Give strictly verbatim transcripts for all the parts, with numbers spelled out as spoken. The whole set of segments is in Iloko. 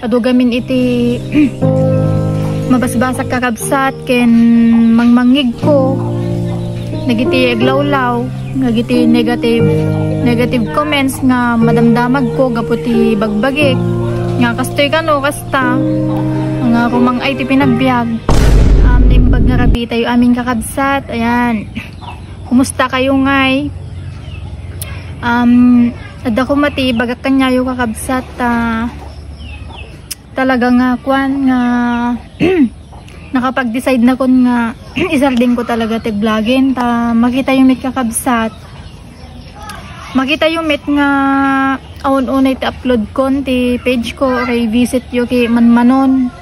Adu gamin iti mabasbasak, kakabsat, ken mangmangngegko dagiti aglawlaw, dagiti negative, negative comments nga madamdamagko gapu ti bagbagik. Nga kastoy kano, kasta, nga rumang-ay ti pinagbiag. Um, naimbag nga rabii tayo amin, kakabsat. Ayan. Kumusta kayo ngay? Um, adda koma ti ibagak kaniayo, kakabsat, ta talaga nga kuan nga nakapag-decide na kon nga isarding ko talaga ti vlogging. Ta makita yo met, kakabsat. Makita yo met nga awan unay ti upload kon ti page ko, uray visit yo ket manmanon.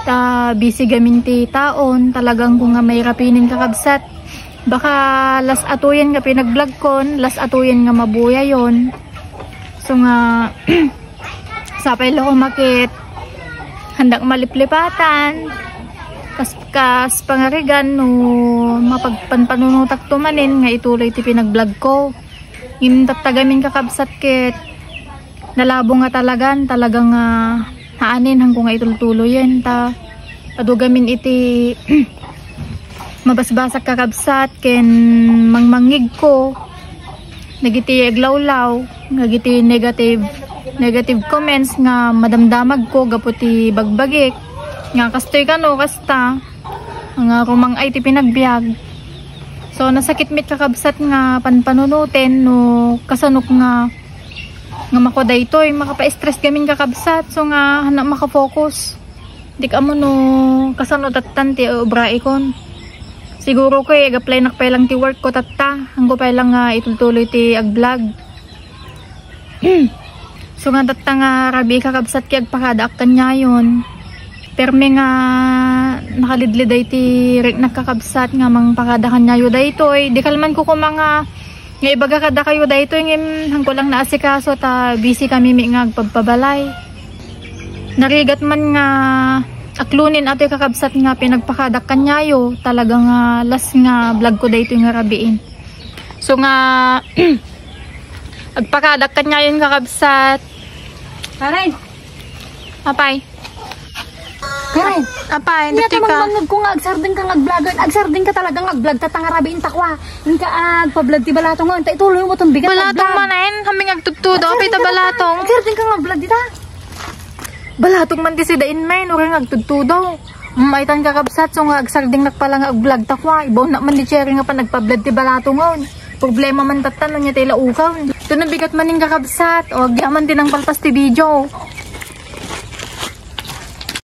Ta busy gamin ti taon, talagang ko nga mairapinen, kakabsat. Baka last atuyen nga pinag-vlog kon, last atuyen nga mabuyayon. So nga, sapay la ko maket, handak maliplipatan. Kas, kas pangarigan no mapagpanpanunotak to manen nga ituloy ti pinag-vlog ko. Ngem tatta gamin, kakabsat, ket nalabo nga talagan, talaga nga haanen, hanko nga itultuloyen, ta adu gamin iti mabasbasak, kakabsat, ken mangmangngegko dagiti aglawlaw, dagiti negative, negative comments nga madamdamagko gapu ti bagbagik. Nga kastoy kano, kasta, nga rumang-ay ti pinagbiag. So, nasakit met, kakabsat, nga panpanunoten no kasanok nga, nga makua daytoy. Makapa-stress gamin, kakabsat. So nga, hannak makafocus. Dik ammo no kasano tattan ti obraikon. Siguro ko, eh, ag-applynak pay lang ti work ko tatta. Hanko pay lang nga itultuloy ti ag-vlog. So nga tatta nga rabii, kakabsat, ket agpakadaak kaniayon. Permi nga nakalidlid daytoy riknak, kakabsat, nga mangpakada kaniayo daytoy. Di kalman ko koma nga, nga ibaga kadakayo daytoy, ngem hanko lang naasikaso ta busy kami met nga agpabpabalay. Narigat man nga aklonen atoy, kakabsat, nga pinagpakadak kaniayo, talaga nga last nga vlog ko daytoy nga rabiin. So nga, agpakadak kaniayon, kakabsat. Karen! Apay? Karen! Apay, ania ta dati ka? Mangmangngegko nga agsardengka nga ag-vlog. Agsardengka talaga nga ag-vlog, tatta nga rabiin ta kua. Inka agpa-vlog ti balatongon. Ta ituloy mo ton bigat nga ag-vlog. Balatong manen, kami nga agtudtudo. Apay ta balatong? Agsardengka nga ag-vlog dita. Balatong man ti sidain, men, uray nga agtudtudo. Mm, ay tan, kakabsat, so nga agsardengnak pala nga ag-vlog ta kua. Ibaonnak man ni Cherry nga panagpa-vlog ti balatongon. Problema man tatta no ania ti laukaw. Ito na bigat manen, kakabsat. O, agyaman ti nangpalpas ti video.